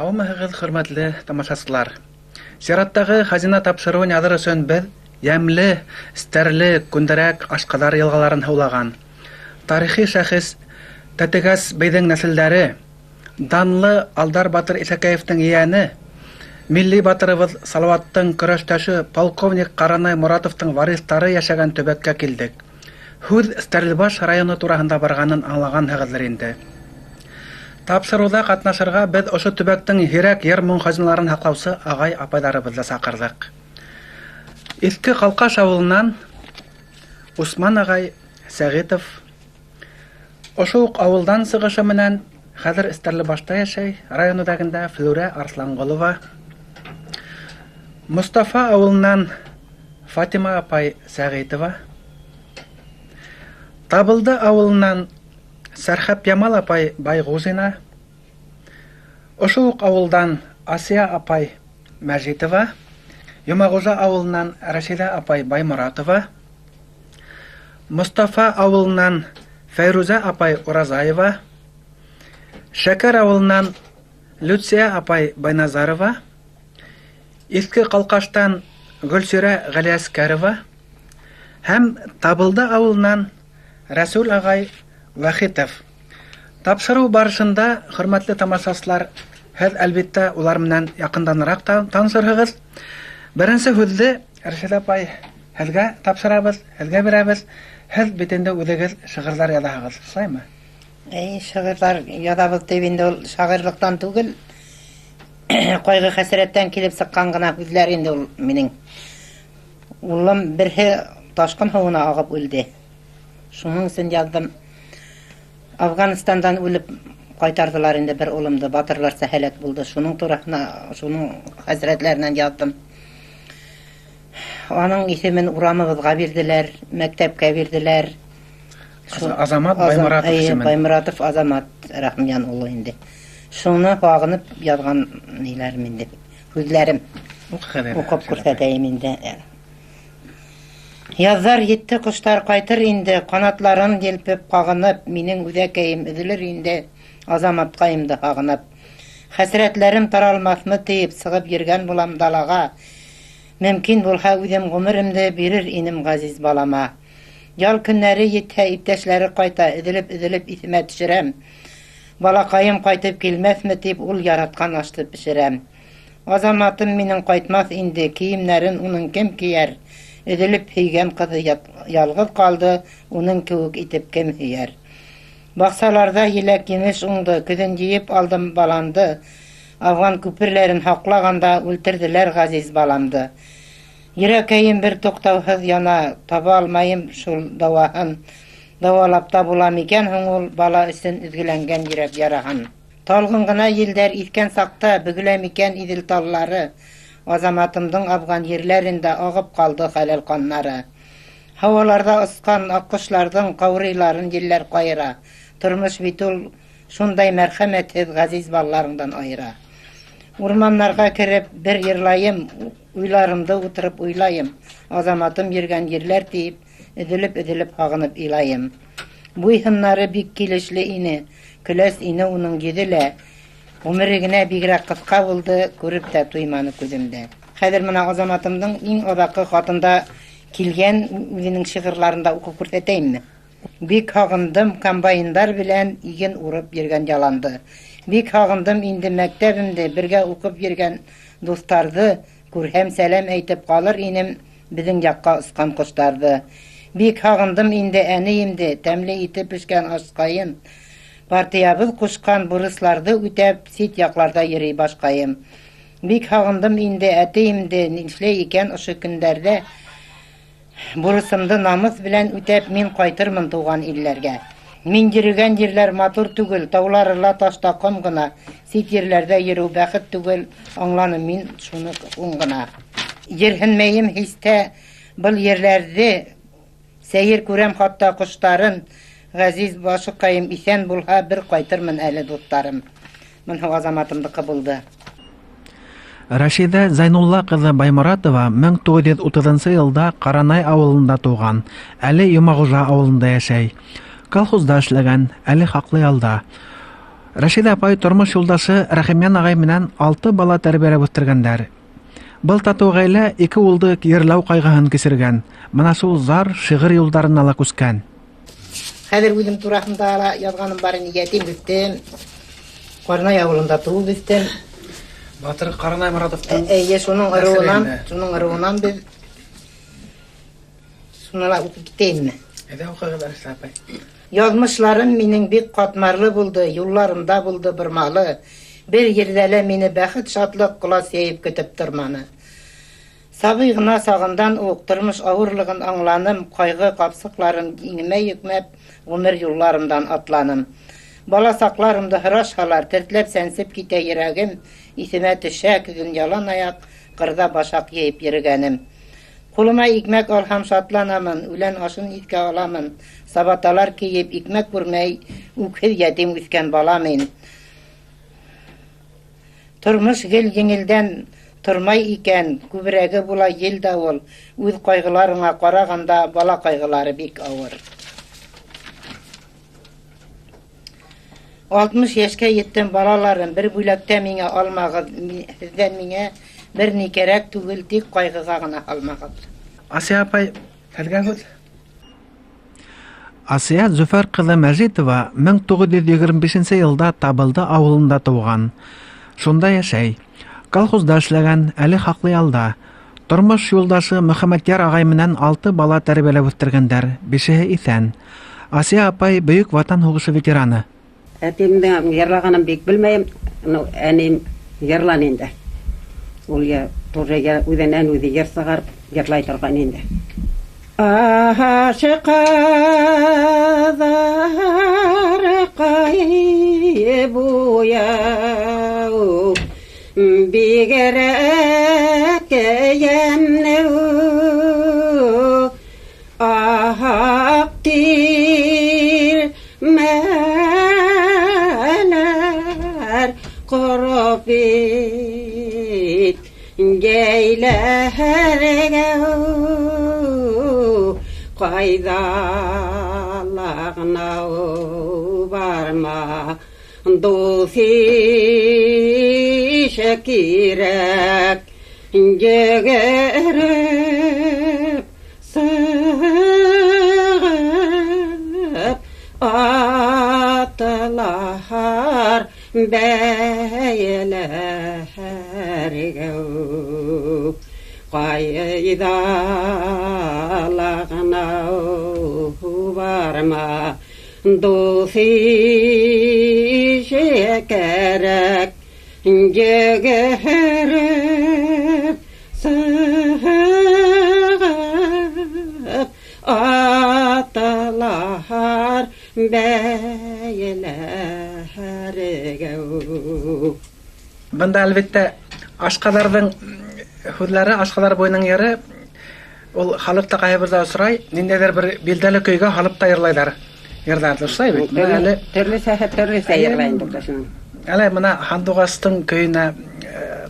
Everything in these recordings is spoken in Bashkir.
Һаумыһығыҙ, хөрмәтле тамашасылар! Сираттағы Хазина тапшырыуын яҙыр өсөн беҙ йәмле, Стәрле, Күндәрәк, Ашҡаҙар йылғаларын һыулаған тарихи шәхес Тәтегәс бейҙең нәҫелдәре, данлы Алдар батыр Иҫәкәевтең ейәне, милли батырыбыҙ Салауаттың көрәштәше полковник Ҡаранай Моратовтың вариҫтары йәшәгән төбәккә килдек. Һүҙ Стәрлебаш районы тураһында барғанын аңлағанһығыҙҙыр инде. Тапшырыуҙа ҡатнашырға беҙ ошо төбәктең һирәк йыр-моң хазиналарын һаҡлаусы ағай-апайҙарыбыҙҙы саҡырҙыҡ. Иҫке Ҡалҡаш ауылынан Усман ағай Сәғитов, ошо уҡ ауылдан сығышы менән хәҙер Стәрлебашта йәшәй, район үҙәгендә Флүрә Арыҫланғолова, Мостафа ауылынан Фатима апай Сәғитова, Табылды ауылынан Сәрхәпъямал апай Байғузина, ошо уҡ ауылдан Асия апай Мәжитова, Йомағужа ауылынан Рәшиҙә апай Байморатова, Мостафа ауылынан Фәйрүзә апай Уразаева, Шәкәр ауылынан Люция апай Байназарова, Иҫке Ҡалҡаштан Гөлсирә Ғәлиәскәрова һәм Табылды ауылынан Рәсүл ағай Вахитов. Тапшырыу барышында, хөрмәтле тамашасылар, һеҙ әлбиттә улар менән яҡынданыраҡ танышырһығыҙ. Беренсе һүҙҙе Рәшиҙә апай һеҙгә тапшырабыҙ, һеҙгә бирәбеҙ. Һеҙ бит инде үҙегеҙ шиғырҙар яҙаһығыҙ, шулаймы? Эйе, шиғырҙар яҙабыҙ тип инде ул шағирлыҡтан түгел, ҡайғы-хәсрәттән килеп сыҡҡан ғына һүҙҙәр инде ул минең. Улым берһе ташҡын һыуына ағып үлде. Шуның өсөн яҙҙым. Афғанстандан үлеп ҡайтарҙылар инде бер улымды, батырларса һәләк булды. Шуның тураһына, шуның хәсрәтләренән яҙҙым. Аның исемен урамыбыҙға бирҙеләр, мәктәпкә бирҙеләр. Азамат Байморатов исемен. Байморатов Азамат Рәхимйән улы инде. Шуны һағынып яҙған ниләрем инде, һүҙҙәрем. Уҡып күрһәтәйем инде. Яҙҙар етте, ҡоштар ҡайтыр инде, ҡанатларын елпеп ҡағынып, минең үҙәкәйем өҙөлөр инде, Азаматҡайымды һағынып. Хәсрәтләрем таралмаҫмы тиеп сығып йөргән булам далаға. Мөмкин булһа үҙем ғүмеремде бирер инем ғәзиз балама. Ял көннәре етһә, иптәшләре ҡайта, өҙөлөп-өҙөлөп иҫемә төшөрәм. Балаҡайым ҡайтып килмәҫме тип ул яратҡан ашты бешерәм. Азаматым минең ҡайтмаҫ инде, кейемдәрен уның кем кейәр? Өҙөлөп һөйгән ҡыҙы ялғыҙ ҡалды, уның кеүек итеп кем һөйәр? Баҡсаларҙа еләк-емеш уңды, көҙөн йыйып алдым баланды. Афған күперләрен һаҡлағанда үлтерҙеләр ғәзиз баламды. Йөрәкәйем бер туҡтауһыҙ яна, таба алмайым шул дауаһын. Дауалап та була микән һуң ул бала өсөн өҙгөләнгән йөрәк яраһын? Талғын ғына елдәр иҫкән саҡта бөгөлә микән Иҙел таллары? Азаматымдың афған ерләрендә ағып ҡалды хәләл ҡаннары. Һауаларҙа осҡан аҡҡоштарҙың ҡаурыйларын елдәр ҡайыра. Тормош бит ул шундай мәрхәмәтһеҙ, ғәзиз балаларыңдан айыра. Урманнарға кереп бер йырлайым, уйларымды ултырып уйлайым. Азаматым йөргән ерләр тиеп, өҙөлөп-өҙөлөп һағынып илайым. Буй-һыннары бик килешле ине, көләс ине уның йөҙө лә. Ғүмере генә бигерәк ҡыҫҡа булды, күреп тә туйманы күҙемдә. Хәҙер мына Азаматымдың иң аҙаҡҡы хатында килгән үҙенең шиғырларында уҡып күрһәтәйемме? Бик һағындым комбайндар белән иген урып йөргән яланды. Бик һағындым инде мәктәбемде, бергә уҡып йөргән дуҫтарҙы, күрһәм сәләм әйтеп ҡалыр инем беҙҙең яҡҡа осҡан ҡоштарҙы. Бик һағындым инде әнейемде, тәмле итеп пешкән ашҡайын. Партиябыҙ ҡушҡан бурысларҙы үтәп, сит яҡларҙа йөрөй башҡайым. Бик һағындым инде әтейемде, нишләй икән ошо көндәрҙә? Бурысымды намыҫ белән үтәп, мин ҡайтырмын тыуған илләргә. Мин йөрөгән ерләр матур түгел, таулары ла ташта ҡом ғына. Сит ерләрҙә йөрөү бәхет түгел, аңланым мин шуны һуң ғына. Ерһенмәйем һис тә был ерләрҙе, сәйер күрәм хатта ҡоштарын. Ғәзиз башыҡайым иҫән булһа, бер ҡайтырмын әле, дуҫтарым. Быныһы Азаматымдыҡы булды. Рәшиҙә Зәйнулла ҡыҙы Байморатова 1930 йылда Ҡаранай ауылында тыуған, әле Йомағужа ауылында йәшәй. Колхозда эшләгән, әле хаҡлы ялда. Рәшиҙә апай тормош юлдашы Рәхимйән ағай менән 6 бала тәрбиәләп үҫтергәндәр. Был татыу ғаилә 2 улды ерләү ҡайғыһын кисергән. Бына шул зар шиғыр юлдарына ла күскән. Хәҙер үҙем тураһында ла яҙғаным бар ине, ятим үҫтем. Ҡаранай ауылында тыуып үҫтем. Батыр Ҡаранай Моратовтың Эйе, шуның ырыуынан беҙ шуны ла уҡып китәйемме? Әйҙә, уҡығыҙ, Рәшиҙә апай. Яҙмышларым минең бик ҡатмарлы булды, юлларымда булды бормалы. Бер ерҙә лә мине бәхет, шатлыҡ ҡолас йәйеп көтөп торманы. Сабый ғына сағындан уҡ тормош ауырлығын аңланым, ҡайғы ҡапсыҡларын иңемә йөкмәп, ғүмер юлларымдан атланым. Бала саҡларымды һорашһалар, тертләп сәнсеп китә йөрәгем, иҫемә төшә көҙөн ялан аяҡ, ҡырҙа башаҡ йыйып йөрөгәнем. Ҡулыма икмәк алһам шатланамын, үлән ашын иҫкә аламын, сабаталар кейеп, икмәк күрмәй, үкһеҙ ятим үҫкән бала мин. Тормош гел еңелдән тормай икән, күберәге була ел дауыл, үҙ ҡайғыларыңа ҡарағанда бала ҡайғылары бик ауыр. 60 йәшкә еттем, балаларым, бер бүләктә миңә алмағыҙ, һеҙҙән миңә бер ни кәрәк түгел, тик ҡайғыға ғына алмағыҙ. Асия апай, һеҙгә һүҙ. Асия Зөфәр ҡыҙы Мәжитова 1925 йылда Табылды ауылында тыуған. Шунда йәшәй. Колхозда эшләгән, әле хаҡлы ялда. Тормош юлдашы Мөхәммәтйәр ағай менән 6 бала тәрбиәләп үҫтергәндәр, 5-еһе иҫән. Асия апай Бөйөк Ватан һуғышы ветераны. Әтиемдең йырлағанын бик белмәйем, ну, әнейем йырланы инде. Ул я тоже я үҙенән үҙе йыр сығарып йырлай торған инде. Ашыҡаҙар ҡай буяу, бигерәк йәмле, аҡ тирмәләр ҡороп бит йәйләһәргә, ҡайҙа ла ғына барма, дуҫ иш кәрәк, йүгереп сығып атлар бәйләргә, ҡайҙа ла ғына барма, дуҫ иш кәрәк, йүгереп сығып атлар бәйләргә. Бында, әлбиттә, Ашҡаҙарҙың һүҙҙәре, Ашҡаҙар буйының йыры, ул халыҡта ҡайһы берҙә осрай, ниндәйҙер бер билдәле көйгә һалып та йырлайҙар. Йырҙарҙы шулай бит. Бына әле Төрлөсә йырлай инде кешенең. Әле бына һандуғастың көйөнә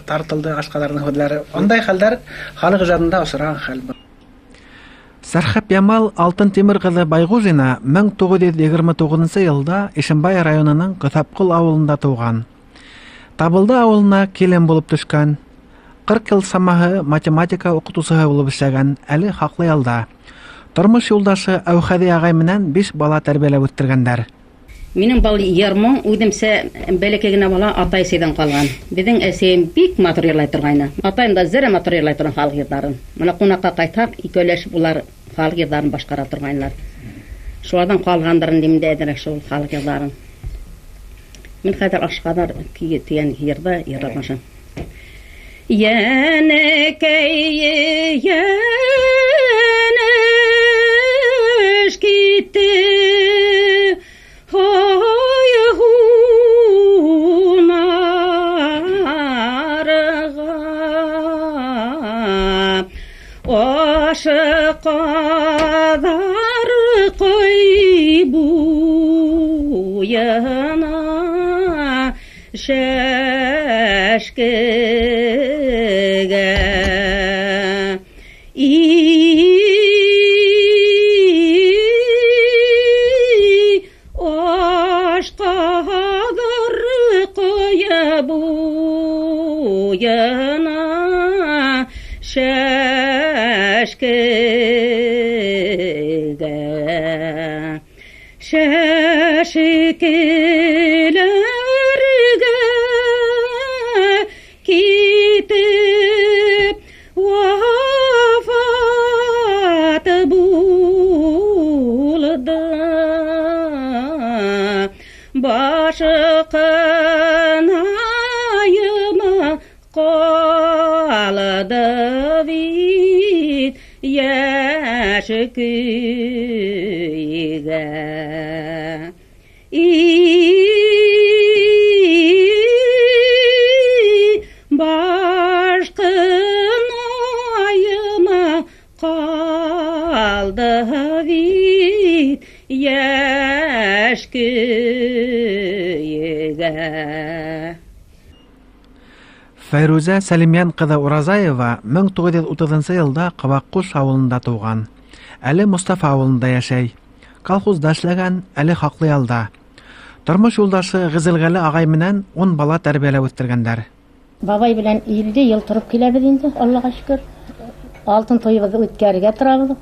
тартылды Ашҡаҙарҙың һүҙҙәре. Ундай хәлдәр халыҡ ижадында осраған хәл. Сәрхәп Ямал Алтын Тимер ҡыҙы Байғужина 1929 йылда Ишембай районының Ҡыҫапҡол ауылында тыуған. Табылды ауылына килен булып төшкән. 40 йыл самаһы математика уҡытыусыһы булып эшләгән, әле хаҡлы ялда. Тормош юлдашы Әүхәҙи ағай менән 5 бала тәрбиәләп үҫтергәндәр. Минең был йырмың үҙемсә бәләкәй генә бала атай әсәйҙән ҡалған. Беҙҙең әсәйем бик матур йырлай торғайны. Атайым да зәрә матур йырлай торған халыҡ йырҙарын. Бына ҡунаҡҡа ҡайтһаҡ, икәүләшеп улар халыҡ йырҙарын башҡара торғайнылар. Шуларҙан ҡалғандыр инде миндә әҙерәк шул халыҡ йырҙарын. Мин хәҙер Ашҡаҙар тигән йырҙы йырлап башлайым. Йәнәкәй, йәнәш китте, һай һунарға, Ашыҡаҙар ҡай буйына, Шәшкегә. Ашҡаҙар ҡоя буйына шәшкегә. Шәшкеләргә китеп вафат булды. Башҡынайыма ҡалды бит йәш көйгә. Башҡынайыма ҡалды бит йәш көйгә. Фәйрүзә Сәлимйән ҡыҙы Уразаева 1930 йылда Ҡабаҡҡош ауылында тыуған. Әле Мостафа ауылында йәшәй. Колхозда эшләгән, әле хаҡлы ялда. Тормош юлдашы Ғизелғәле ағай менән 10 бала тәрбиәләп үҫтергәндәр. Бабай белән 50 йыл тороп киләбеҙ инде, Аллаға шөкөр. Алтын туйыбыҙҙы үткәрергә торабыҙ.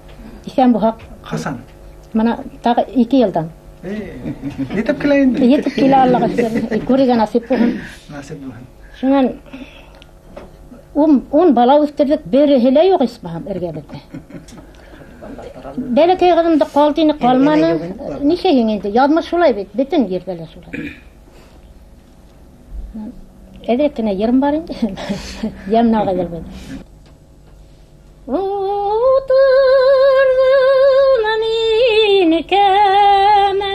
Иҫән булһаҡ. Ҡасан? Мына тағы 2 йылдан. Етеп килә инде. Етеп килә, Аллаға шөкөр. Күрергә насип булһын. Насип булһын. Шунан 10 бала үҫтерҙек, береһе лә юҡ исмаһам эргәбеҙҙә. Бәләкәй ҡыҙым да ҡалды ине, ҡалманы. Нисәһең инде? Яҙмыш шулай бит, бөтөн ерҙә лә шулай. Әҙерәк кенә йырым бар инде. Йәмне ағайҙар бит. Ултырҙым мин кәмәнең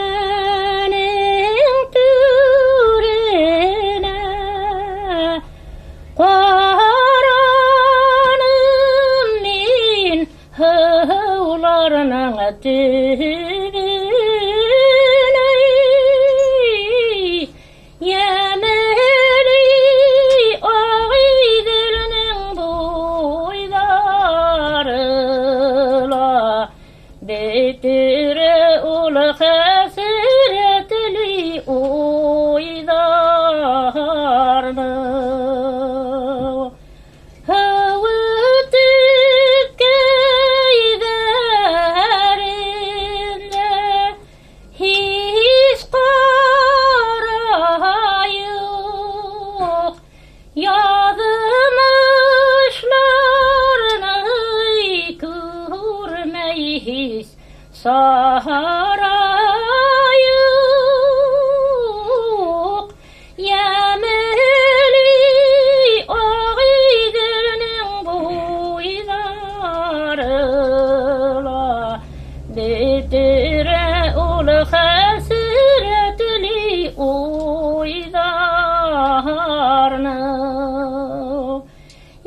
түренә, ҡараным мин һыуларының төбөнә. Йәмәли Ағиҙелнең буйҙары ла бөтөрә ул хәсрәтле уйҙарҙы. Һыуы төпкәйҙәрендә һис ҡара юҡ. Яҙмышларны күрмәй һис сара юҡ. Йәмәли Ағиҙелнең буйҙары ла бөтөрә ул хәсрәтле уйҙарны.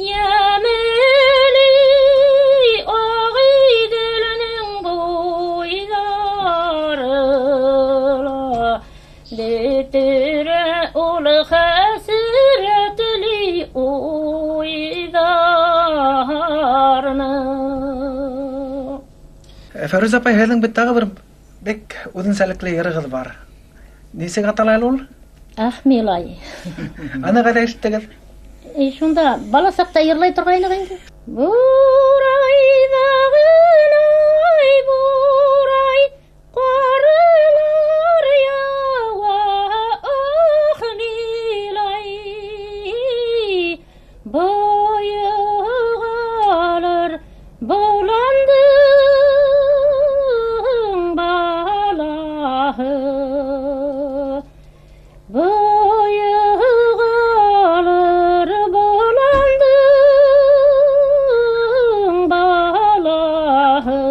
Йәмәли Ағиҙелнең буйҙары ла бөтөрә ул хәсрәтле уйҙарны. Фәйрүзә апай, һеҙҙең бит тағы бер бик үҙенсәлекле йырығыҙ бар. Нисек атала әле ул? Ахмилай. Аны ҡайҙа ишеттегеҙ? Шунда бала саҡта йырлай торғайныҡ инде. Бурайҙағынай бурай, ҡарылар яуа, Ахмилай. Бойығалыр боландың балаһы. Бойығалыр боландың балаһы.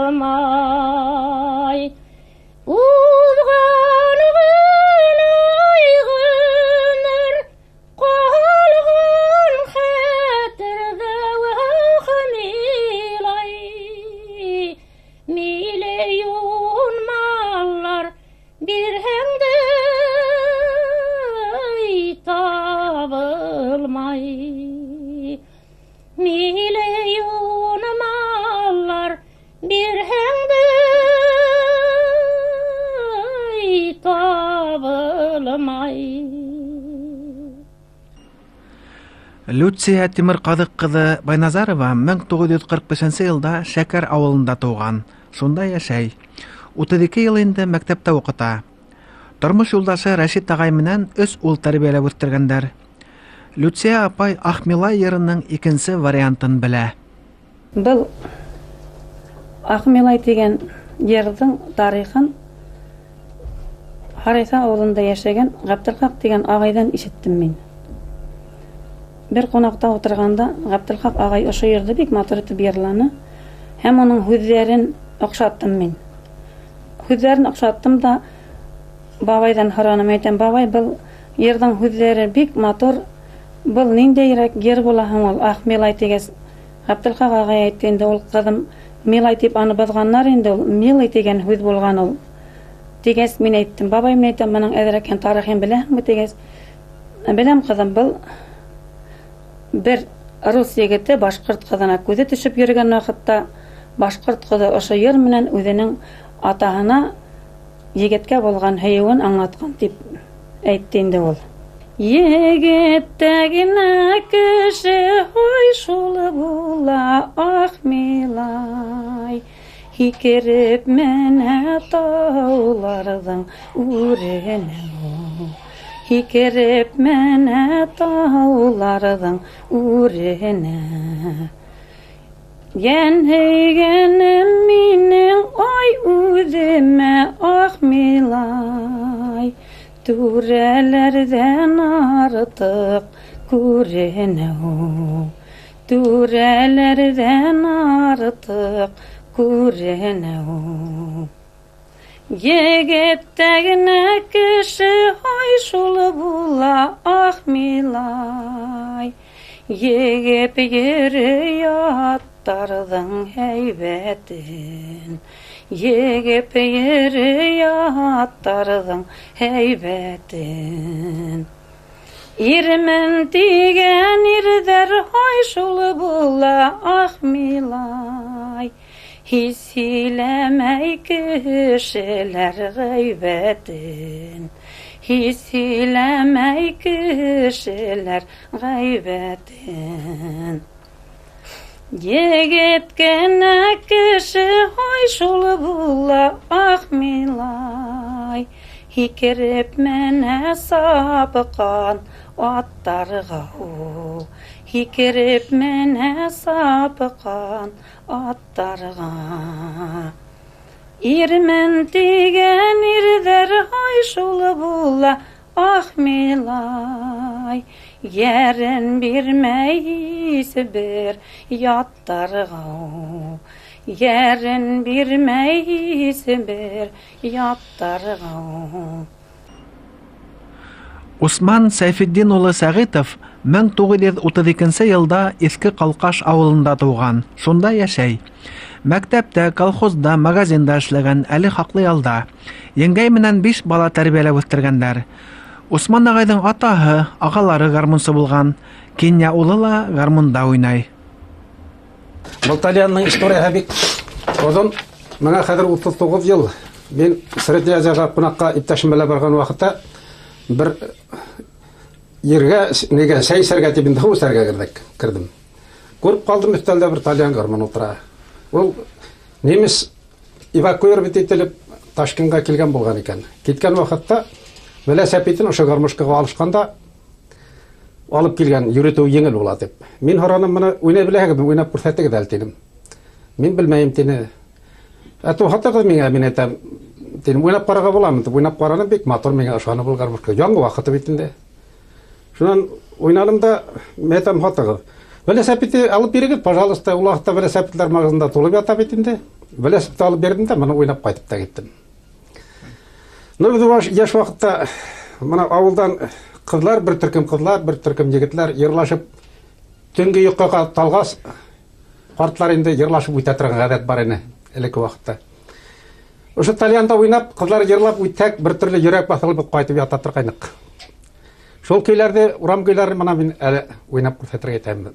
табылмай. Уҙған ғына ғүмер, ҡалған хәтерҙә вәхмилай. Миллион маллар бирһәң дә табылмай. Миллион маллар бирһәң дә табылмай. Люция Тимерҡаҙыҡ ҡыҙы Байназарова 1945 йылда Шәкәр ауылында тыуған, шунда йәшәй. 32 йыл инде мәктәптә уҡыта. Тормош юлдашы Рәшит ағай менән 3 ул тәрбиәләп үҫтергәндәр. Люция апай Ахмилай йырының икенсе вариантын белә. Был Ахмилай тигән йырҙың тарихын Һарайса ауылында йәшәгән Ғәбделхаҡ тигән ағайҙан ишеттем мин. Бер ҡунаҡта ултырғанда Ғәбделхаҡ ағай ошо йырҙы бик матур итеп йырланы һәм уның һүҙҙәрен оҡшаттым мин. Һүҙҙәрен оҡшаттым да бабайҙан һораным, әйтәм, бабай, был йырҙың һүҙҙәре бик матур, был ниндәйерәк йыр була һуң ул Ахмилай тигәс? Ғәбделхаҡ ағай әйтте инде, ул ҡыҙым, милай тип аны боҙғаннар инде, ул милый тигән һүҙ булған ул. Тигәс мин әйттем, бабай, мин әйтәм, бының әҙерәк тарихын беләһеңме тигәс, беләм, ҡыҙым, был бер рус егете башҡорт ҡыҙына күҙе төшөп йөрөгән ваҡытта башҡорт ҡыҙы ошо йыр менән үҙенең атаһына егеткә булған һөйөүен аңлатҡан тип әйтте инде ул. Егеттә генә кеше һай шул була Ахмилай, һикереп менә тауларҙың үренә, һикереп менә тауларҙың үренә. Йән һөйгәнем минең ай үҙемә Ахмилай, түрәләрҙән артыҡ күренә, түрәләрҙән артыҡ күренә. Егеттә генә кеше һай шул була Ахмилай, егеп йөрөй аттарҙың һәйбәтен, егеп йөрөй аттарҙың һәйбәтен. Ирмен тигән ирҙәр һай шул була Ахмилай, һис һөйләмәй кешеләр ғәйбәтен, һис һөйләмәй кешеләр ғәйбәтен. Егет кенә кеше һай шул була Ахмилай, һикереп менә сапҡан аттарға, һикереп менә сапҡан аттарға. Ирмен тигән ирҙәр һай шул була Ахмилай, йәрен бирмәй һис бер яттарға, йәрен бирмәй һис бер яттарға. Усман Сәйфетдин улы Сәғитов 1932 йылда Иҫке Ҡалҡаш ауылында тыуған, шунда йәшәй. Мәктәптә, колхозда, магазинда эшләгән, әле хаҡлы ялда. Еңгәй менән 5 бала тәрбиәләп үҫтергәндәр. Усман ағайҙың атаһы, ағалары гармунсы булған. Кинйә улы ла гармунда уйнай. Был тальянның историяһы бик оҙон. Миңә хәҙер 39 йыл. Мин Средняя Азияға ҡунаҡҡа иптәшем менән барған ваҡытта бер ергә, нигә, сәй эсәргә тип инде һыу эсәргә керҙем. Күреп ҡалдым, өҫтәлдә бер тальян гармун ултыра. Ул немец эвакуировать ителеп Ташкентҡа килгән булған икән. Киткән ваҡытта велосипедын ошо гармошкаға алышҡанда алып килгән, йөрөтөү еңел була тип. Мин һораным, бына уйнай беләһегеҙме, уйнап күрһәтегеҙ әле тинем. Мин белмәйем тине. Ә туһатығыҙ миңә, мин әйтәм, тинем, уйнап ҡарарға буламы тип, уйнап ҡараным, бик матур миңә ошаны был гармошка. Яңы ваҡыты бит инде. Шунан уйнаным да, мин әйтәм, һатығыҙ. Велосипедты алып бирегеҙ, пожалуйста, ул ваҡытта велосипедлар магазинда тулып ята бит инде. Велосипед алып бирҙем дә, быны уйнап ҡайтып та киттем. Ну, беҙ йәш ваҡытта бына ауылдан ҡыҙлар, бер төркөм ҡыҙлар, бер төркөм егетләр йырлашып төнгө йоҡоға талғас, ҡартлар инде йырлашып үтә торған ғәҙәт бар ине элекке ваҡытта. Ошо тальянда уйнап, ҡыҙлар йырлап үтһәк, бер төрлө йөрәк баҫылып ҡайтып ята торғайныҡ. Шул көйләрҙе, урам көйләрен бына мин әле уйнап күрһәтергә итәм.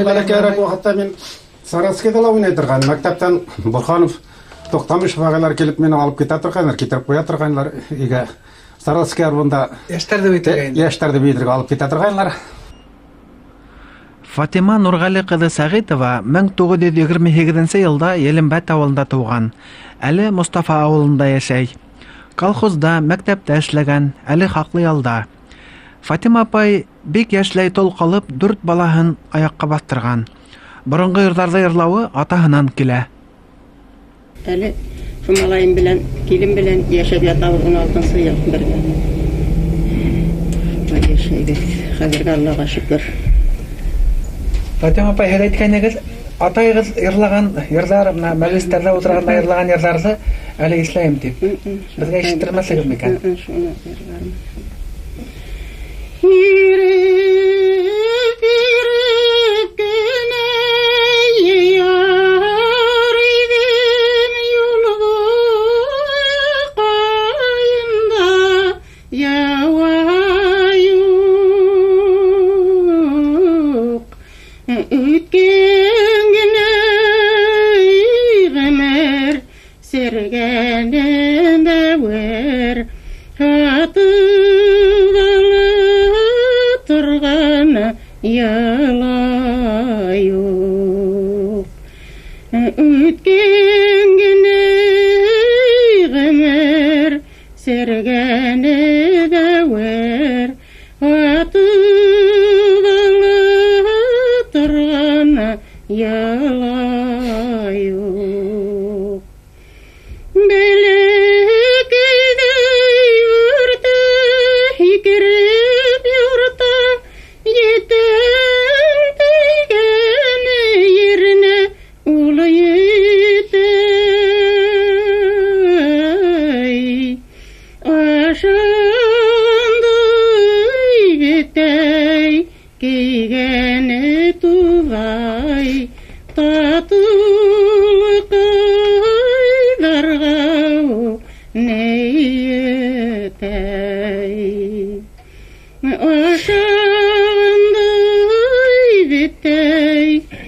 Бәләкәйерәк ваҡытта мин Саратскийҙа ла уйнай торған. Мәктәптән Бурханов, Туҡтамышев ағайлар килеп мине алып китә торғайнылар, китереп ҡуя торғайнылар өйгә. Саратский арбында йәштәрҙе бейетергә инде. Йәштәрҙе бейетергә алып китә торғайнылар. Фатима Нурғәле ҡыҙы Сәғитова 1928 йылда Елембәт ауылында тыуған. Әле Мостафа ауылында йәшәй. Колхозда, мәктәптә эшләгән, әле хаҡлы ялда. Фатима апай бик йәшләй тол ҡалып, 4 балаһын аяҡҡа баҫтырған. Боронғо йырҙарҙы йырлауы атаһынан килә. Әле шул малайым белән, килен белән йәшәп ятабыҙ 16-нсы йыл бергә. Йәшәйбеҙ. Хәҙергә Аллаға шөкөр. Фатима апай, һеҙ әйткәнегеҙ, атайығыҙ йырлаған йырҙар, бына мәжлестәрҙә ултырғанда йырлаған йырҙарҙы әле иҫләйем тип. Беҙгә ишеттермәҫһегеҙ микән? Шуны йырларым. Йөрөп, йөрөп кенә яр идем юл буйы ҡайында яуа юҡ. Үткән генә ғүмер сергәнем дәүер һатып алып торған йыла юҡ. Үткән генә ғүмер сергәне дәүер һатып алып торған йыла юҡ. Бәләкәйҙә юрта, һикереп юрта, етем тейгән еренә ул етәй. Ашандай бетәй, кейгәне туҙай, татыулыҡайҙарға ни етәй. Ашандай бетәй,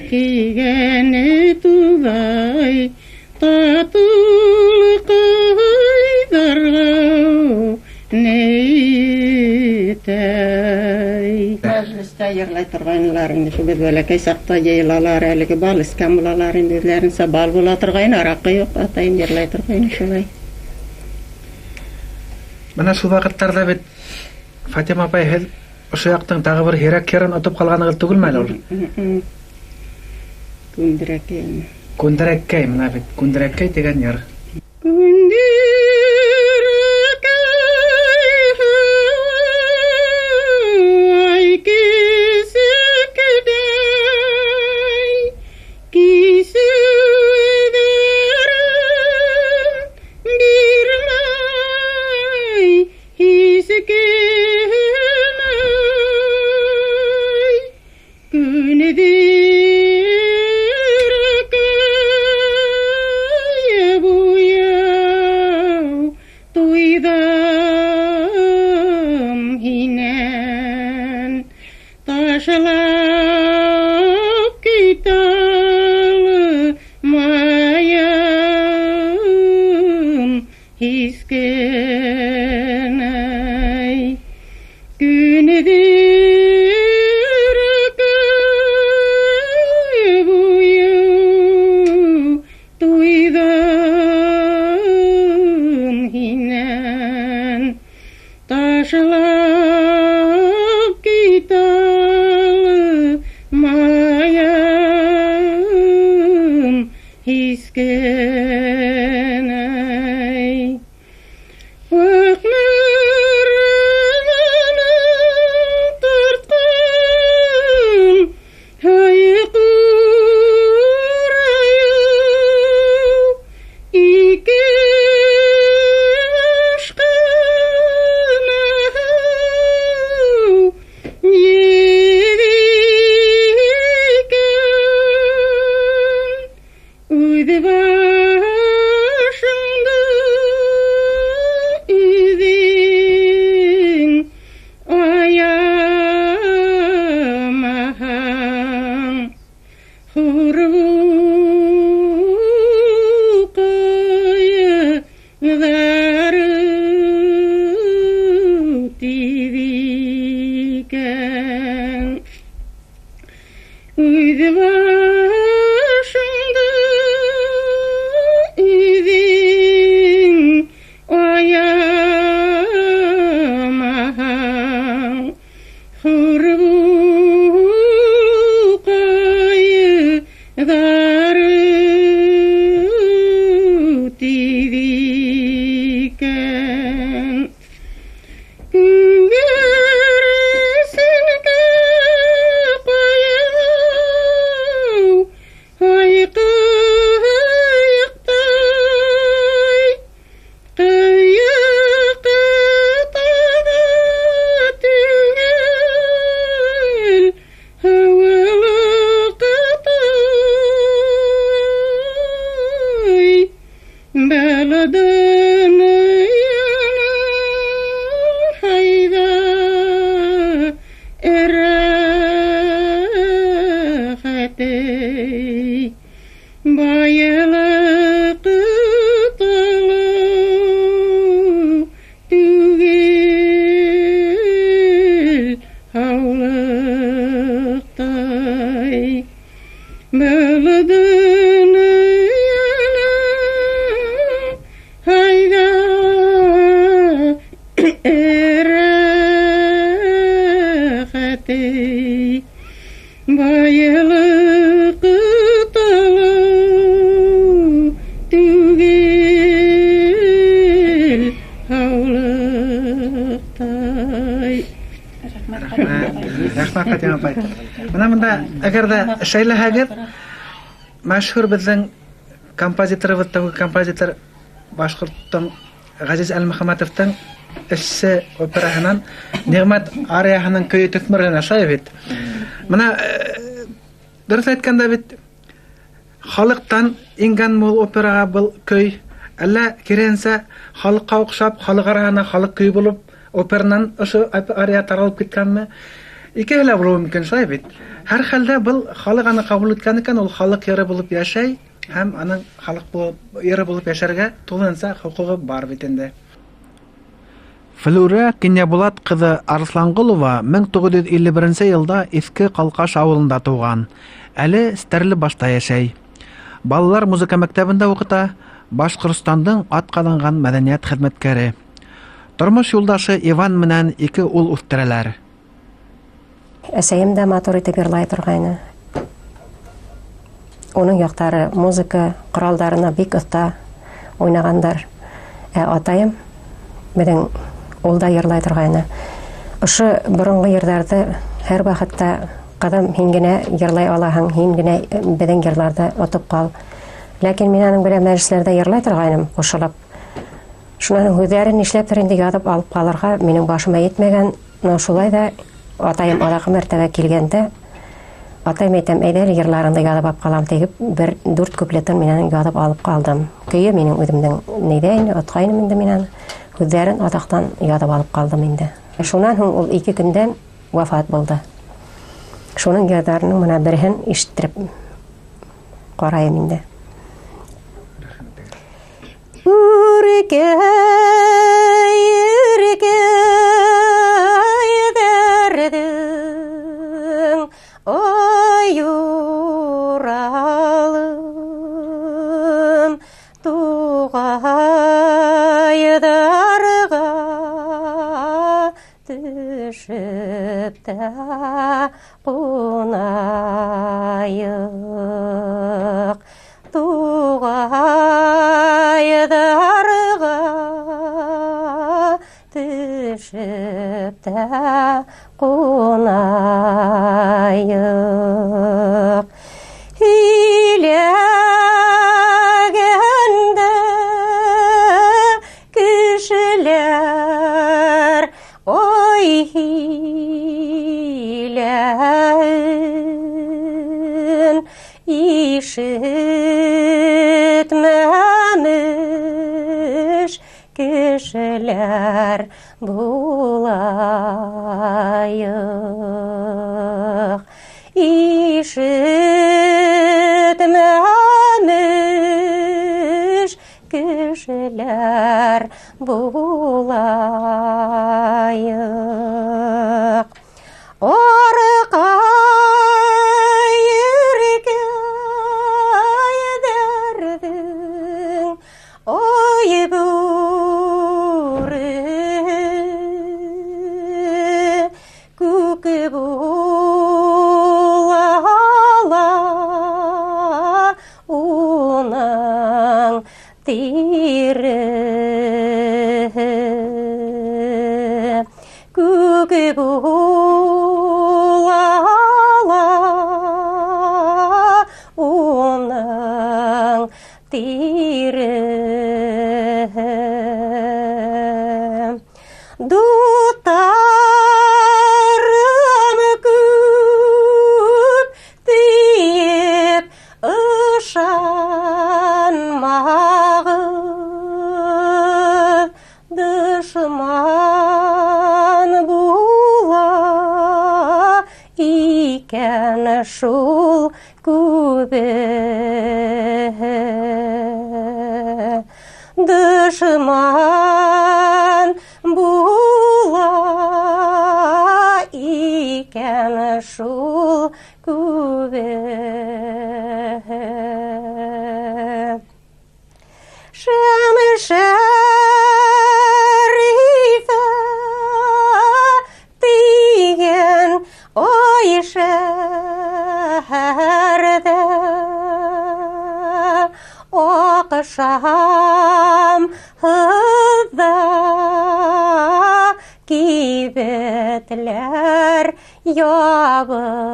кейгәне туҙай, татыулыҡайҙарға ни етәй. Мәжлестә йырлай торғайнылар инде, шул беҙ бәләкәй саҡта йыйылалар, әлеге бал эскән булалар инде, үҙҙәренсә бал була торғайны, араҡы юҡ, атайым йырлай торғайны шулай. Бына шул ваҡыттарҙа бит, Фатима апай, һеҙ ошо яҡтың тағы бер һирәк йырын отоп ҡалғанығыҙ түгелме әле ул? Күндерәкәй. Күндерәкәй, бына бит, Күндерәкәй тигән йыр. Күндерәкәй, ай, кесекәй, Көнөҙөр буйы туйҙым һинән, ташлап китә алмайым һис кенә. Көнөҙөр буйы туйҙым һинән, ташлап китә алмайым һис кенә. Аҡ мөрәләнең тартҡан һайҡырайы, ике ашҡына икән. Үҙ башыңды үҙең аямаһаң, хур булҡайҙар тиҙ икән. Үҙ башыңды үҙең аямаһаң, хур булҡайҙар тиҙ икән. Күгәрсенгә ҡаяу, һайҡайыҡтай, ҡыйыҡ таҙа түгел, һыулыҡтай. Бәләдән һайҙа рәхәтей, байлыҡ талау түгел, һаулыҡтай. Бәләдән һайҙа рәхәтей, байлыҡ талау түгел, һаулыҡтай. Рәхмәт. Рәхмәт, Фатима апай. Бына бында әгәр ҙә шәйләһәгеҙ, мәшһүр беҙҙең композиторыбыҙ, тәүге композитор башҡорттоң Ғәзиз Әлмөхәмәтовтың Эшсе операһынан Ниғмәт арияһының көйө төҫмөрләнә, шулай бит. Бына дөрөҫ әйткәндә бит, халыҡтан ингән был операға был көй, әллә киреһенсә халыҡҡа оҡшап, халыҡ араһына халыҡ көйө булып, операнан ошо ария таралып киткәнме? Икеһе лә булыуы мөмкин, шулай бит. Һәр хәлдә был халыҡ аны ҡабул иткән икән, ул халыҡ йыры булып йәшәй һәм аның халыҡ булып, йыры булып йәшәргә тулыһынса хоҡуғы бар бит инде. Флүрә Кинйәбулат ҡыҙы Арыҫланғолова 1951 йылда Иҫке Ҡалҡаш ауылында тыуған. Әле Стәрлебашта йәшәй. Балалар музыка мәктәбендә уҡыта, Башҡортостандың атҡаҙанған мәҙәниәт хеҙмәткәре. Тормош юлдашы Иван менән ике ул үҫтерәләр. Әсәйем дә матур итеп йырлай торғайны. Уның яҡтары музыка ҡоралдарына бик оҫта уйнағандар. Ә атайым беҙҙең ул да йырлай торғайны. Ошо боронғо йырҙарҙы һәр ваҡытта, ҡыҙым, һин генә йырлай алаһың, һин генә беҙҙең йырларҙы отоп ҡал. Ләкин мин аның белән мәжлесләрҙә йырлай торғайным, ҡушылып. Шунан һүҙҙәрен нишләптер инде яҙып алып ҡалырға минең башыма етмәгән. Но шулай ҙа атайым аҙаҡы мәртәбә килгәндә Атайым әйтәм, әйҙә әле йырларыңды яҙып алып ҡалам тип, бер 4 куплетын минән яҙып алып ҡалдым. Көйө минең үҙемдең нейҙә инде, отҡайным инде мин аны. Һүҙҙәрен аҙаҡтан яҙып алып ҡалдым инде. Шунан һуң ул 2 көндән вафат булды. Шуның йырҙарының мына береһен ишеттереп ҡарайым инде. Үркәй, үркәй дәрҙең, ай Уралым, туғайҙарға төшөп тә ҡунайыҡ, туғайҙарға төшөп тә ҡунайыҡ. Һөйләгәндә кешеләр, ой, һөйләһен, ишетмәмеш кешеләр булайыҡ. Ишетмәмеш кешеләр булайыҡ. Арҡа еркәй дәрҙең, ой, бүре, күк була ла уның тиреһе, күк була ла уның тиреһе. Дуҫтарым күп тиеп ышанмағыҙ, дошман була икән шул күбеһе. Дошман була икән шул күбеһе. Шәмшәрифә тигән ай шәһәрҙә аҡшам һыҙҙа кибетләр ябылмай.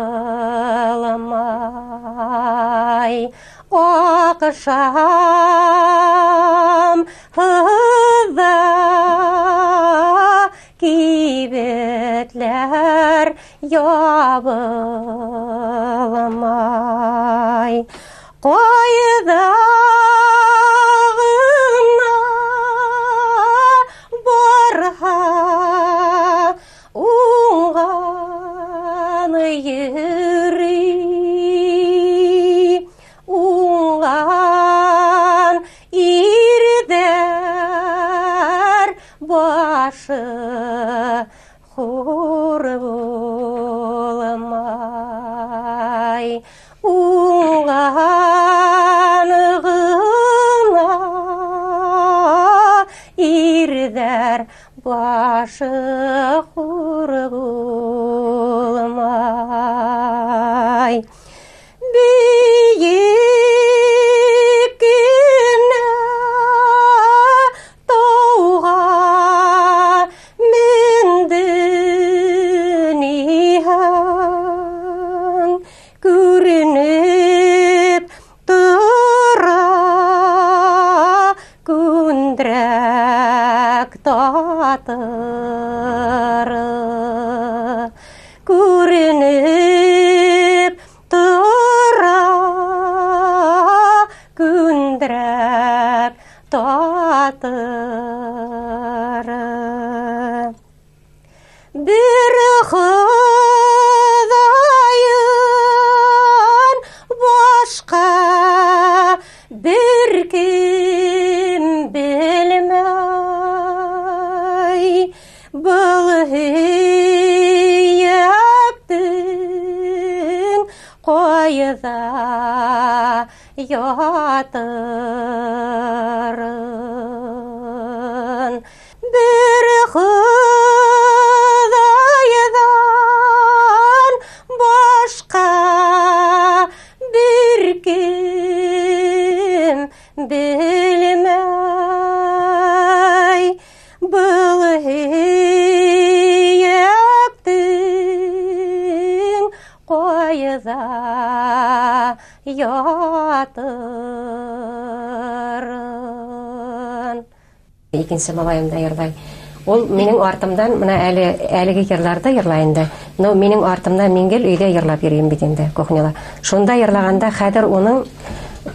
Аҡшам һыҙҙа кибетләр ябылмай. Ҡайҙа ғына барһа уңған йөрөй, уңған ирҙәр башы хур булмай. Уңған ғына ирҙәр башы хур булмай. Бейек кенә тауға мендем иһәң, күренеп тора күндерәк татыры, күренеп ҡайҙа ятырын. Бер Хоҙайҙан башҡа бер кем белмәй. Был һөйәктең ҡайҙа ятырын. Икенсе малайым да йырлай. Ул минең артымдан мына әле әлеге йырларҙы йырлай инде. Но минең артымдан мин гел өйҙә йырлап йөрөйөм бит инде кухняла. Шунда йырлағанда хәҙер уның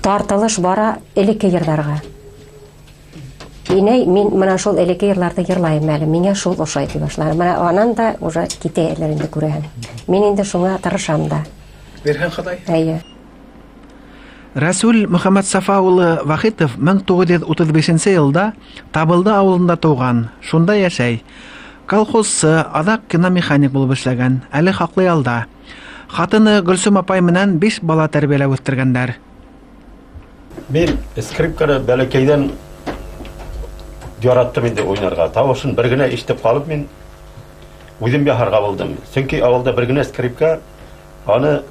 тартылыш бара элекке йырҙарға. Инәй, мин мына шул элекке йырларҙы йырлайым әле, миңә шул оҡшай тип башланы. Мына анан да уже китәләр инде күрәһең. Мин инде шуңа тырышам да. Бирһен Хоҙай. Эйе. Рәсүл Мөхәммәтсафа улы Вахитов 1935 йылда Табылды ауылында тыуған, шунда йәшәй. Колхозсы, аҙаҡ киномеханик булып эшләгән, әле хаҡлы ялда. Хатыны Гөлсөм апай менән 5 бала тәрбиәләп үҫтергәндәр. Мин скрипканы бәләкәйҙән яраттым инде уйнарға. Тауышын бер генә ишетеп ҡалып мин үҙем яһарға булдым. Сөнки ауылда бер генә скрипка, аны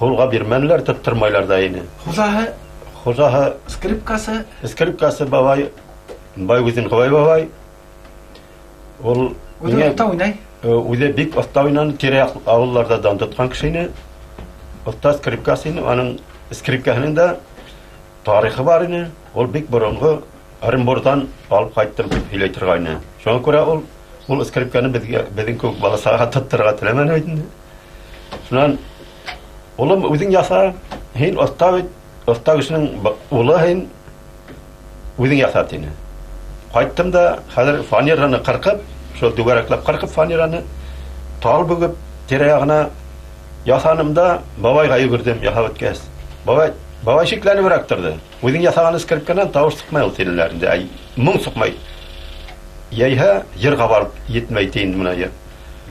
ҡулға бирмәнеләр, тоттормайлар да ине. Хужаһы? Хужаһы скрипкасы? Скрипкасы бабай, бай үҙен Ҡобай бабай. Ул үҙе оҫта уйнай. Үҙе бик оҫта уйнаны, тирә-яҡ ауылларҙа дан тотҡан кеше ине. Оҫта скрипкасы ине, аның скрипкаһының да тарихы бар ине. Ул бик боронғо Оренбурҙан алып ҡайттым тип һөйләй торғайны. Шуңа күрә ул скрипканы беҙгә, беҙҙең кеүек бала-сағаға тотторға теләмәне бит инде. Шунан улым үҙең яҫа, һин оҫта бит, оҫта кешенең улы һин, үҙең яҫа тине. Ҡайттым да хәҙер фанераны ҡырҡып, шул түгәрәкләп ҡырҡып фанераны тал бөгөп тирә-яғына яҫаным да бабайға йүгерҙем яһап бөткәс. Бабай шикләнеберәк торҙо. Үҙең яҫаған скрипканан тауыш сыҡмай ул тинеләр инде, ай, моң сыҡмай. Йәйһә йырға барып етмәй тейен бына йыр.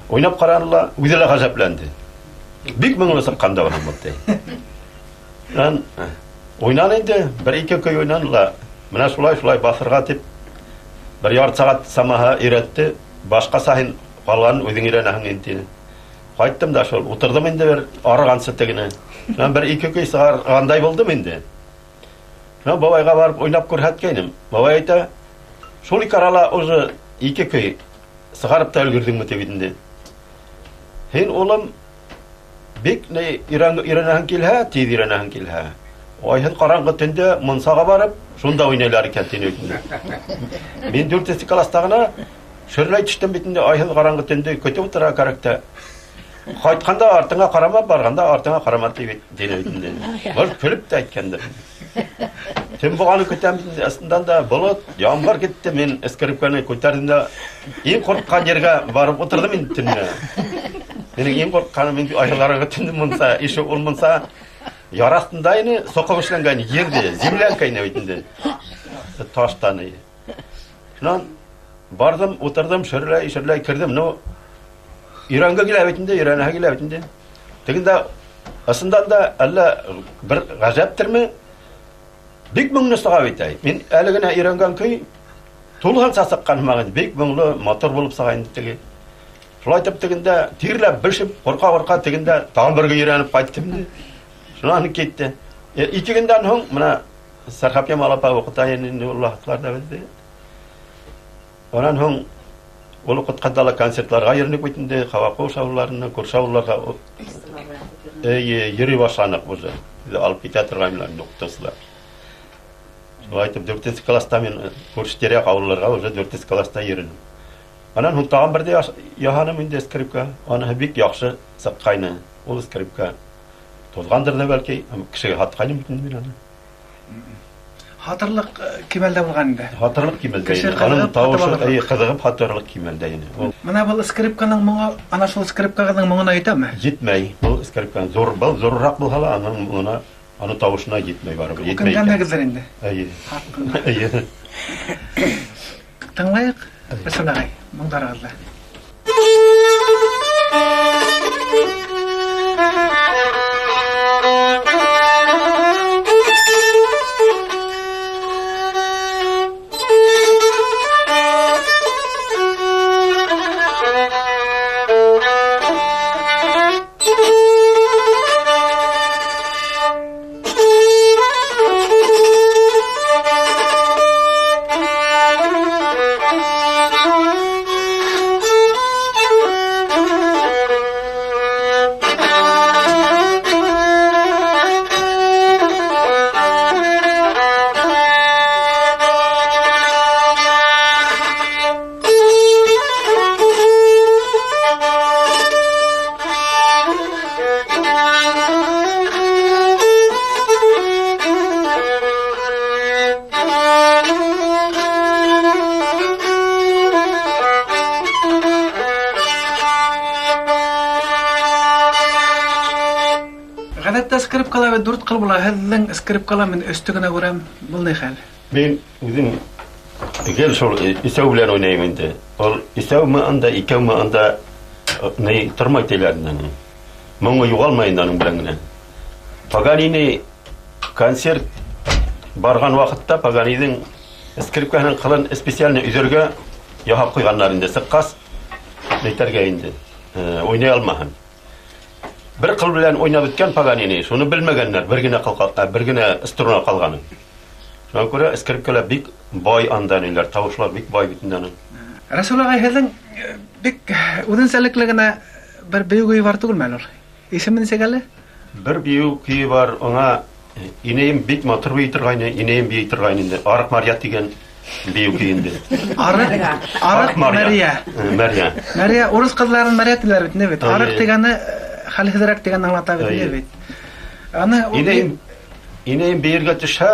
Уйнап ҡараны ла, үҙе лә ғәжәпләнде. Бик моңло сыҡҡан да бының был ти. Унан уйнаны инде, бер-ике көй уйнаны ла, мына шулай-шулай баҫырға тип бер ярты сәғәт самаһы өйрәтте. Башҡаса һин ҡалғанын үҙең өйрәнәһең инде тине. Ҡайттым да шул, ултырҙым инде бер арығансы тегене. Шунан бер-ике көй сығарғандай булдым инде. Шунан бабайға барып уйнап күрһәткәйнем. Бабай әйтә, шул ике арала уже ике көй сығарып та өлгөрҙөңмө тип инде. Һин, улым, бик ни өйрәнәһең килһә, тиҙ өйрәнәһең килһә. Айһыҙ ҡараңғы төндә мунсаға барып, шунда уйнайлар икән тине инде. Мин дүртенсе класста ғына шөрләй төштөм бит инде, айһыҙ ҡараңғы төндә көтөп ултыра кәрәк тә. Ҡайтҡанда артыңа ҡарама, барғанда артыңа ҡарама тип тине бит инде. Бер көлөп тә әйткәндер. Төн булғанын көтәм бит инде, астынан да болот, ямғыр китте, мин скрипканы күтәрҙем дә иң ҡурҡҡан ергә барып ултырҙым инде төнлә. Минең иң ҡурҡҡаным инде айһыҙ төндө мунса, ишек ул мунса яр аҫтында ине, соҡоп эшләнгән ерҙе, землянка ине бит инде. Таштан ине. Шунан барҙым, ултырҙым, шөрләй, шөрләй керҙем. Ну, өйрәнгә килә бит инде, өйрәнәһе килә бит инде. Тегендә ысындан да әллә бер ғәжәптерме? Бик моңло сыға бит әй. Мин әле генә өйрәнгән көй тулыһынса сыҡҡан һымаҡ инде. Бик моңло, матур булып сыға инде теге. Шулай итеп тегендә тирләп, бешеп, ҡурҡа-ҡурҡа тегендә тағын бер көй өйрәнеп ҡайттым инде. Шунан китте. Ике көндән һуң мына Сәрхәп Ямал апа уҡыта инде ул ваҡытларҙа беҙҙе. Унан һуң ул уҡытҡанда ла концертларға йөрөнөк бит инде, Ҡабаҡҡош ауылларына, күрше ауылларға йөрөй башланыҡ уже. Беҙҙе алып китә торғайнылар инде уҡытыусылар. Шулай итеп дүртенсе класста мин күрше тирә-яҡ ауылларға уже дүртенсе класста йөрөнөм. Анан һуң тағын бер ҙә яһаным инде скрипка. Аныһы бик яҡшы сыҡҡайны. Ул скрипка туҙғандыр ҙа бәлки, кешегә һатҡайным бит инде мин аны. Һатырлыҡ кимәлдә булған инде. Һатырлыҡ кимәлдә Кеше ине. Аның ҡыҙығып тауышы, һатып алырлыҡ. эйе, ҡыҙығып һатырлыҡ кимәлдә ине. Ул Мына был скрипканың моңо, ана шул скрипкағыҙҙың моңона етәме? Етмәй. Был скрипканың ҙур, был ҙурыраҡ булһа ла, аның моңона, аның тауышына етмәй барыбер, етмәй икән. Үкенгәнһегеҙҙер инде. Эйе. Һатҡан. Эйе. Тыңлайыҡ, Рәсүл ағай, моңдарығыҙҙы. Thank you. Ғәҙәттә скрипкала бит 4 ҡыл була. Һеҙҙең скрипкала мин өстө генә күрәм. Был ни хәл? Мин үҙем гел шул өсәү белән уйнайым инде. Ул өсәүме анда, икәүме анда ни тормай тиләр инде. Моңо юғалмай инде аның белән генә. Паганини концерт барған ваҡытта Паганиҙең скрипкаһының ҡылын специально өҙөргә яһап ҡуйғандар инде. Сыҡҡас әйтергә инде. Уйнай алмаһын. Бер ҡыл белән уйнап бөткән Паганини, шуны белмәгәннәр, бер генә ҡыл, бер генә струна ҡалғанын. Шуңа күрә скрипкалар бик бай анда ниләр, тауышлар бик бай бит инде аның. Рәсүл ағай, һеҙҙең бик үҙенсәлекле генә бер бейеү көйө бар түгелме әле ул? Исеме нисек әле? Бер бейеү көйө бар, уңа инәйем бик матур бейей торғайны, инәйем бейей торғайны инде. Арыҡ Мария тигән бейеү көйө инде. Арыҡ Мария. Мария. Мария, урыҫ ҡыҙҙарын Мария тиләр бит, не бит? Арыҡ тигәне хәлһеҙерәк тигән аңлата бит, не бит? Аны инәйем бейергә төшһә,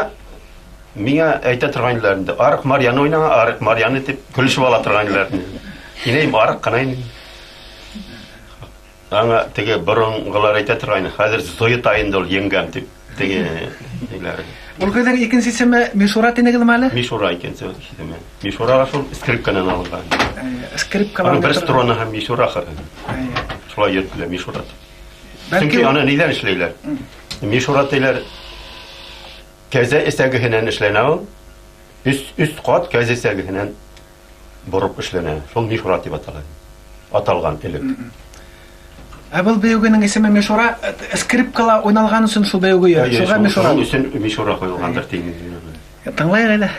миңә әйтә торғайнылар инде. Арыҡ Марияны уйнаған, Арыҡ Марияны тип көлөшөп ала торғайнылар. Инәйем арыҡ ҡына ине. Аңа теге боронғолар әйтә торғайны, хәҙер зойота инде ул еңгәм тип теге ниләр. Ул көйҙең икенсе исеме Мишура тинегеҙме әле? Мишура икенсе исеме. Мишура шул скрипканан алынған. Скрипкалар. Аның бер струна һәм мишура ахыры. Шулай йөрөтөлә мишура. Сөнки аны ниҙән эшләйләр? Мишура тиләр кәзә эсәгеһенән эшләнә ул. Өс ҡат кәзә эсәгеһенән бороп эшләнә. Шул мишура тип атала. Аталған элек. Ә был бейеүгенең исеме Мишура, скрипкала уйналған өсөн шул бейеү көйө. Шуға Мишура. Шул өсөн Мишура ҡуйылғандыр тиң. Тыңлайыҡ әле.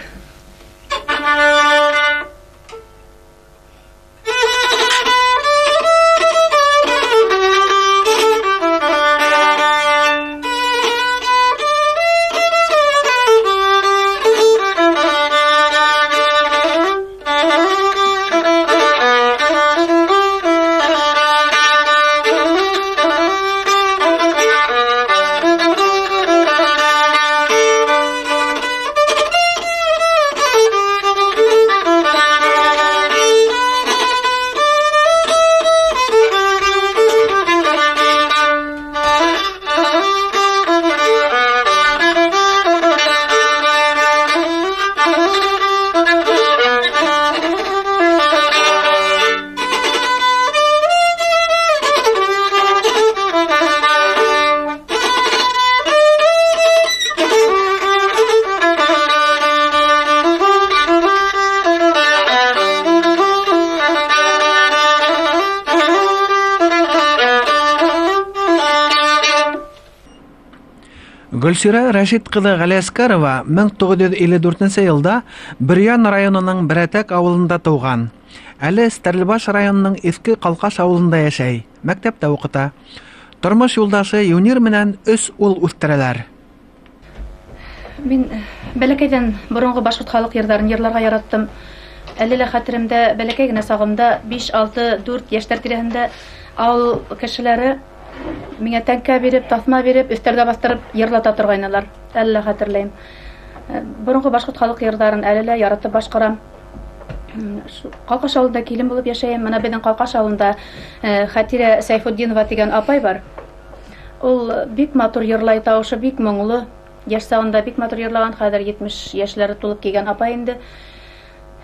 Гөлсирә Рәшит ҡыҙы Ғәлиәскәрова 1954 йылда Бөрйән районының Берәтәк ауылында тыуған. Әле Стәрлебаш районының Иҫке Ҡалҡаш ауылында йәшәй, мәктәптә уҡыта. Тормош юлдашы Юнир менән 3 ул үҫтерәләр. Мин бәләкәйҙән боронғо башҡорт халыҡ йырҙарын йырларға яраттым. Әле лә хәтеремдә бәләкәй генә сағымда 5, 6, 4 йәштәр тирәһендә ауыл кешеләре миңә тәңкә биреп, таҫма биреп, өҫтәлгә баҫтырып йырлата торғайнылар. Әле лә хәтерләйем. Боронғо башҡорт халыҡ йырҙарын әле лә яратып башҡарам. Ҡалҡаш ауылында килен булып йәшәйем. Мына беҙҙең Ҡалҡаш ауылында Хәтирә Сәйфутдинова тигән апай бар. Ул бик матур йырлай, тауышы бик моңло. Йәш сағында бик матур йырлаған, хәҙер 70 йәшләре тулып килгән апай инде.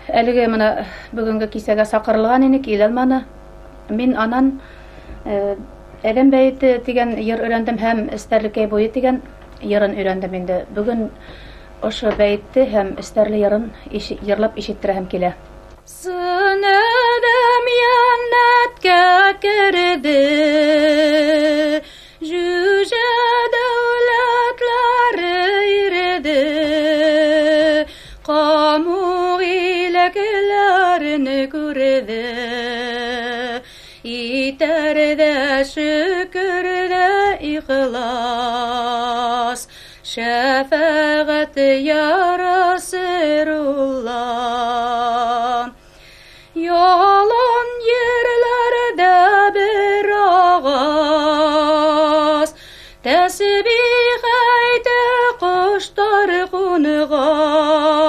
Әлеге мына бөгөнгө кисәгә саҡырылған ине, килә алманы. Мин анан Әҙәм бәйете тигән йыр өйрәндем һәм Эстәрлекәй буйы тигән йырын өйрәндем инде. Бөгөн ошо бәйетте һәм Эстәрле йырын йырлап ишеттерәһем килә. Сын әҙәм йәннәткә керҙе, жүжә дәүләтләре иреде, ҡамуҡ иләкләрен күрҙе. Итәрҙә шөкөрҙә ихлас, шәфәғәт я Расулулла. Ялан ерләрҙә бер ағас, Тәсбих әйтә ҡоштар ҡунғас,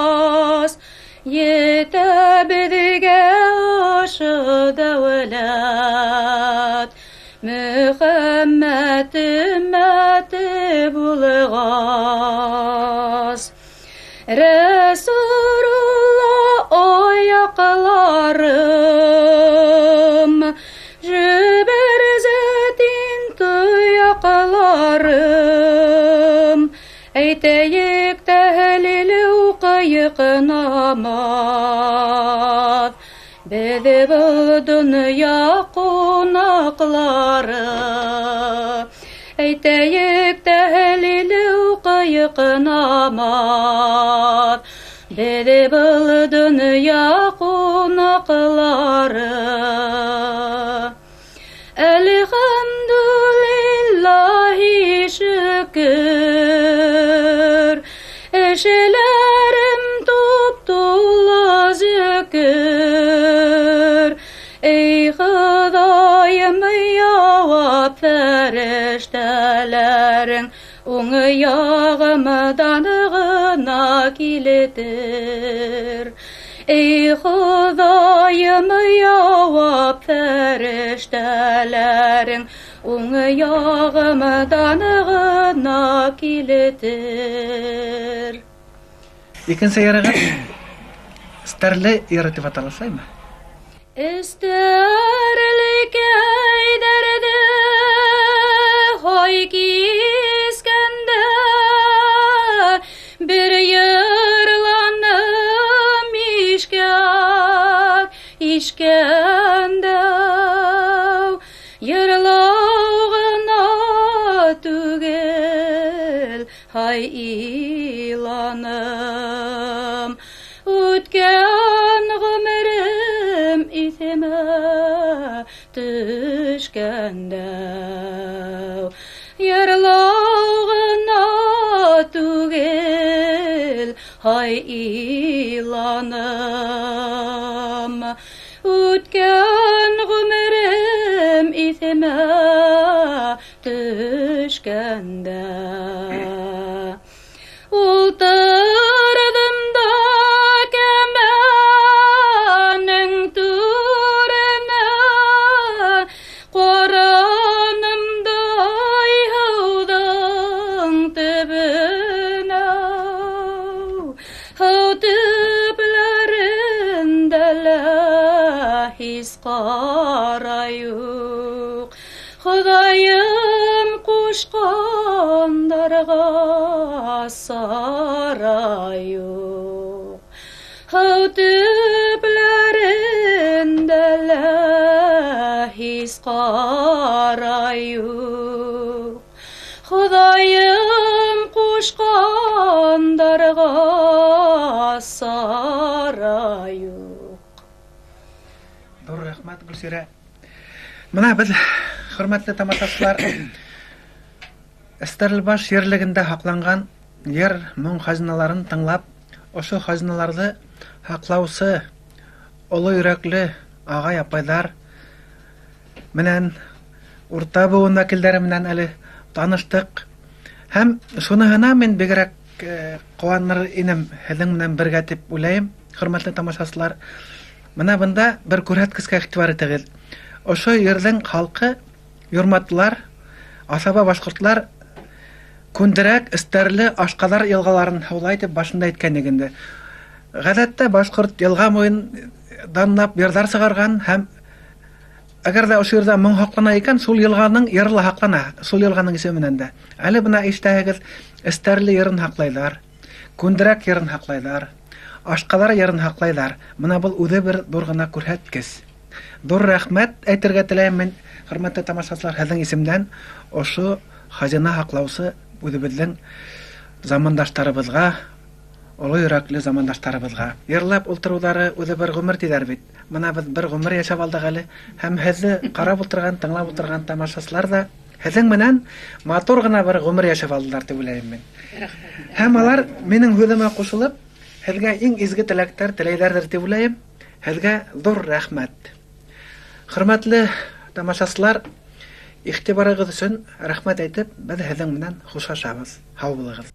етә беҙгә ошо дәүләт. Мөхәммәт өммәте булғас, Рәсүлулла аяҡларым, Жебәрзәтин тояҡларым, әйтәйек тәһлил уҡыйыҡ намаҙ. Беҙ был донъя ҡунаҡлары, әйтәйек тәһлил уҡыйыҡ намаҙ. Беҙ был донъя ҡунаҡлары. Әлхәмдүлиллаһи шөкөр, эшләрем туп-тулы зөкөр. Эй Хоҙайым, яуап фәрештәләрең уң яғымдан ғына килетер. Эй Хоҙайым, яуап фәрештәләрең уң яғымдан ғына килетер. Икенсе йырығыҙ Стәрле йыры тип атала, шулаймы? Эстәрлекәйҙәрҙе һай кискәндә бер йырланым ишкәк ишкәндә. Йырлау ғына түгел, һай иланым. Үткән ғүмерем иҫемә төшкәндә. Йырлау ғына түгел, һай иланым. Үткән ғүмерем иҫемә төшкәндә. Ултырҙым да кәмәнең түренә, ҡараным да һыуҙың төбөнә. Һыу төпләрендә лә һис ҡара юҡ. Хоҙайым ҡушҡандарға сара юҡ. Һыу төпләрендә лә һис ҡара юҡ. Хоҙайым ҡушҡандарға сара юҡ. Ҙур рәхмәт, Гөлсирә. Бына беҙ, хөрмәтле тамашасылар, Эстәрлебаш ерлегендә һаҡланған ер моң хазиналарын тыңлап, ошо хазиналарҙы һаҡлаусы оло йөрәкле ағай-апайҙар менән, урта быуын вәкилдәре менән әле таныштыҡ. Һәм шуныһына мин бигерәк ҡыуаныр инем һеҙҙең менән бергә тип уйлайым, хөрмәтле тамашасылар. Бына бында бер күрһәткескә иғтибар итегеҙ. Ошо ерҙең халҡы юрматлар, аҫаба башҡортлар Күндерәк, Эстәрле, Ашҡаҙар йылғаларын һыулай тип башында әйткән инде. Ғәҙәттә башҡорт йылға буйын данлап йырҙар сығарған һәм әгәр ҙә ошо ерҙә моң һаҡлана икән, шул йылғаның йыры ла һаҡлана, шул йылғаның исеме менән дә. Әле бына ишетәһегеҙ, Эстәрле йырын һаҡлайҙар, Күндерәк йырын һаҡлайҙар, Ашҡаҙар йырын һаҡлайҙар. Бына был үҙе бер ҙур ғына күрһәткес. Ҙур рәхмәт әйтергә теләйем мин, хөрмәтле тамашасылар, һеҙҙең исемдән ошо хазина һаҡлаусы үҙебеҙҙең замандаштарыбыҙға, оло йөрәкле замандаштарыбыҙға. Йырлап ултырыуҙары үҙе бер ғүмер тиҙәр бит. Бына беҙ бер ғүмер йәшәп алдыҡ әле. Һәм һеҙҙе ҡарап ултырған, тыңлап ултырған тамашасылар ҙа һеҙҙең менән матур ғына бер ғүмер йәшәп алдылар тип уйлайым мин. Һәм алар минең һүҙемә ҡушылып, һеҙгә иң изге теләктәр теләйҙәрҙер тип уйлайым. Һеҙгә ҙур рәхмәт. Хөрмәтле тамашасылар, Иғтибарығыҙ өсөн рәхмәт әйтеп, беҙ һеҙҙең менән хушлашабыҙ. Һау булығыҙ.